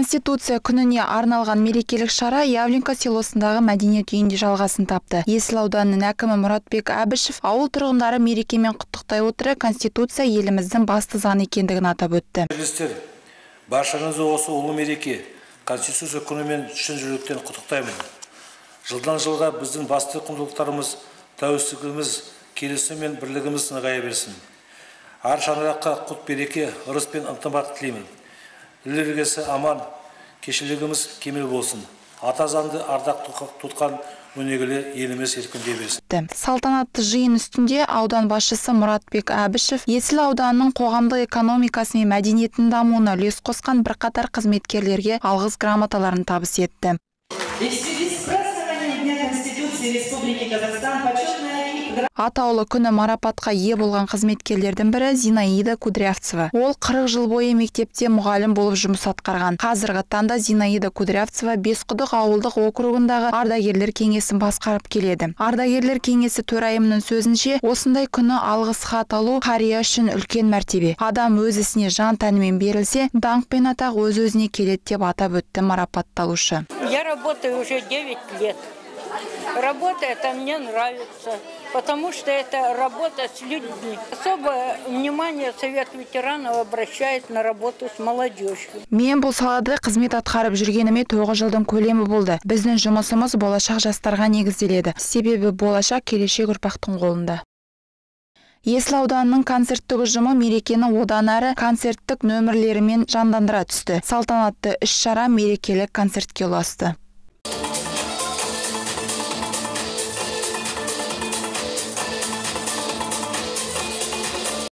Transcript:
Конституция күніне арналған мерекелік шара Явленка селосындағы мәдениет үйінде жалғасын тапты. Есіл ауданының әкімі Мұратбек Әбішев ауыл тұрғындары мерекемен құттықтай отыра, Конституция еліміздің басты заңы екендігін атап өтті. Жерлестер, баршаңызды осы ұлы мереке, Конституция күнімен шын жүректен құттықтаймын. Жылдан жылға біздің басты құндылықтарымыз, тәуелсіздігіміз, келісім мен бірлігіміз нығая берсін. Әр шаңыраққа құт береке, ырыс пен ынтымақ тілеймін. Ел іргесі аман, кешелігіміз кемел болсын. Ата заңды ардақ тұтқан өнегелі еліміз еркіндей берсін. Салтанатты жиын үстінде аудан басшысы Мұратбек Әбішев Есіл ауданының қоғамдық экономикасы мен мәдениетінің дамуына үлес қосқан бірқатар қызметкерлерге алғыс грамоталарын табыс етті. И в связи с празднованием Дня Конституции Республики Казахстан почетная Атаулы күні марапатқа ие болған қызметкерлердің бірі Зинаида Кудрявцева. Ол 40 жыл бойы мектепте мұғалім болып жұмыс атқарған. Қазіргі таңда Зинаида Кудрявцева Бесқұдық ауылдық округындағы ардагерлер кеңесін басқарып келеді. Ардагерлер кеңесі төрайымының сөзінше, осындай күні алғыс хат алу қария үшін үлкен мәртебе. Адам өз ісіне жан тәнімен берілсе, даңқ пен атақ өз-өзіне келеді деп атап өтті марапатталушы. Я работаю уже 9 лет. Работа эта мне нравится, потому что это работа с людьми. Особое внимание Совет ветеранов обращает на работу с молодежью. Мен бұл салада қызмет атқарып жүргеніме 9 жылдың көлемі болды. Біздің жұмысымыз болашақ жастарға негізделеді. Себебі болашақ келешек ұрпақтың қолында. Есіл ауданының концерттік ұжымы мерекені одан әрі концерттік нөмірлерімен жандандыра түсті. Салтанатты іс-шара мерекелік концертке ұласты.